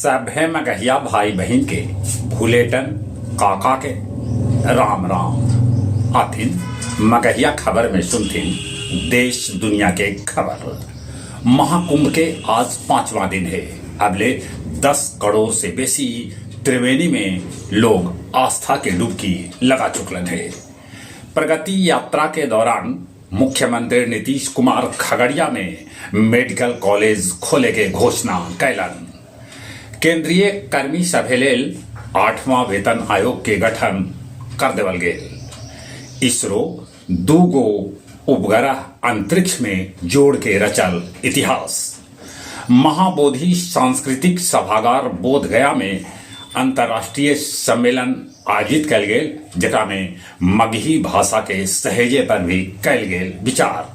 सभे मगहिया भाई बहिन के भुलेटन काका के राम राम। आथिन मगहिया खबर में सुनथिन देश दुनिया के खबर। महाकुंभ के आज पांचवा दिन हे। अबले 10 करोड़ से बेसी त्रिवेणी में लोग आस्था के डुबकी लगा चुकलन हे। प्रगति यात्रा के दौरान मुख्यमंत्री नीतीश कुमार खगड़िया में मेडिकल कॉलेज खोले के घोषणा कैलन। केंद्रीय कर्मी सभे लेल आठवां वेतन आयोग के गठन कर देवल गेल। इसरो दू गो उपग्रह अंतरिक्ष में जोड़ के रचल इतिहास। महाबोधि सांस्कृतिक सभागार बोधगया में अंतर्राष्ट्रीय सम्मेलन आयोजित कैल गेल, जेकरा में मगही भाषा के सहेजे पर भी कैल गेल विचार।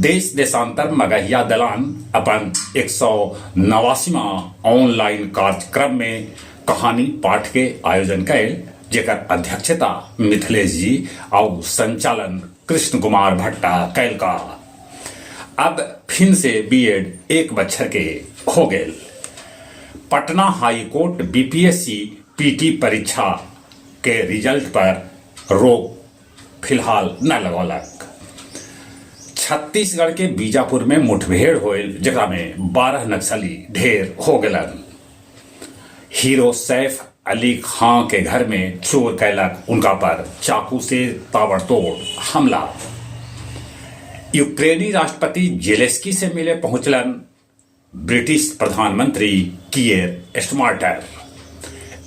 देश देशांतर मगहिया दलान अपन 189वां ऑनलाइन कार्यक्रम में कहानी पाठ के आयोजन कैल, जेकर अध्यक्षता मिथिलेश जी आउ संचालन कृष्ण कुमार भट्टा कैलका। अब फिन से बीएड एक बच्छर के हो गेल। पटना हाई कोर्ट बीपीएससी पीटी परीक्षा के रिजल्ट पर रोक फिलहाल न लगौलक। छत्तीसगढ़ के बीजापुर में मुठभेड़ होयल, जेकरा में 12 नक्सली ढेर हो गेलन। हीरो सैफ अली खां के घर में चोर कैलक उनका पर चाकू से ताबड़तोड़ हमला। यूक्रेनी राष्ट्रपति जेलेंस्की से मिले पहुंचलन ब्रिटिश प्रधानमंत्री किएर स्टार्मर।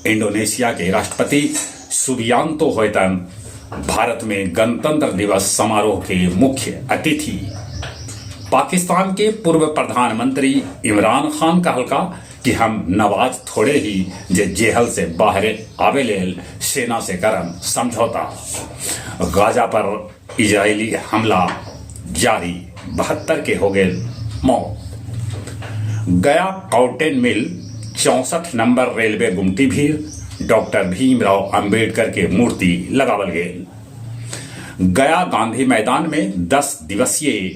इंडोनेशिया के राष्ट्रपति सुबियांतो होयतन भारत में गणतंत्र दिवस समारोह के मुख्य अतिथि। पाकिस्तान के पूर्व प्रधानमंत्री इमरान खान कहलका कि हम नवाज थोड़े ही जे जेहल से बाहर आवे लेल सेना से करन समझौता। गाजा पर इजरायली हमला जारी, 72 के हो गए मौत। गया कॉटन मिल 64 नंबर रेलवे गुमटी भी डॉक्टर भीमराव अंबेडकर के मूर्ति लगावल गेल। गया गांधी मैदान में 10 दिवसीय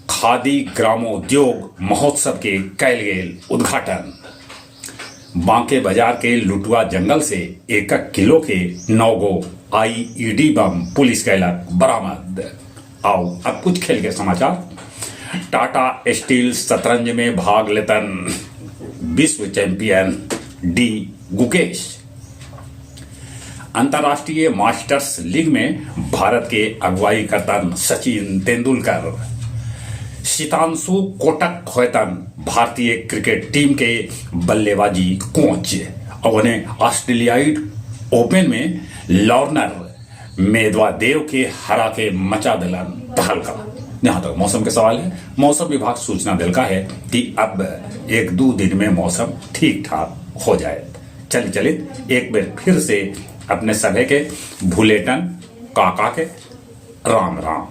खादी ग्रामोद्योग महोत्सव के कैल गेल उद्घाटन। बांके बाजार के लुटुआ जंगल से 1 किलो के 9 गो आईईडी बम पुलिस कैलक बरामद। आओ अब कुछ खेल के समाचार। टाटा स्टील शतरंज में भाग लेतन विश्व चैंपियन डी गुकेश। अंतर्राष्ट्रीय मास्टर्स लीग में भारत के अगुवाई करतन सचिन तेंदुलकर। सीतांशु कोटक होयतन भारतीय क्रिकेट टीम के बल्लेबाजी कोच और उन्हें ऑस्ट्रेलियाई ओपन में लॉर्नर मेदवादेव के हरा के मचा दिलन तहलका। यहाँ तक मौसम के सवाल है। मौसम विभाग सूचना दिलका है कि अब 1-2 दिन में मौसम ठीक ठाक हो जाए। चल चलित एक बार फिर से अपने सभे के भुलेटन काका के राम राम।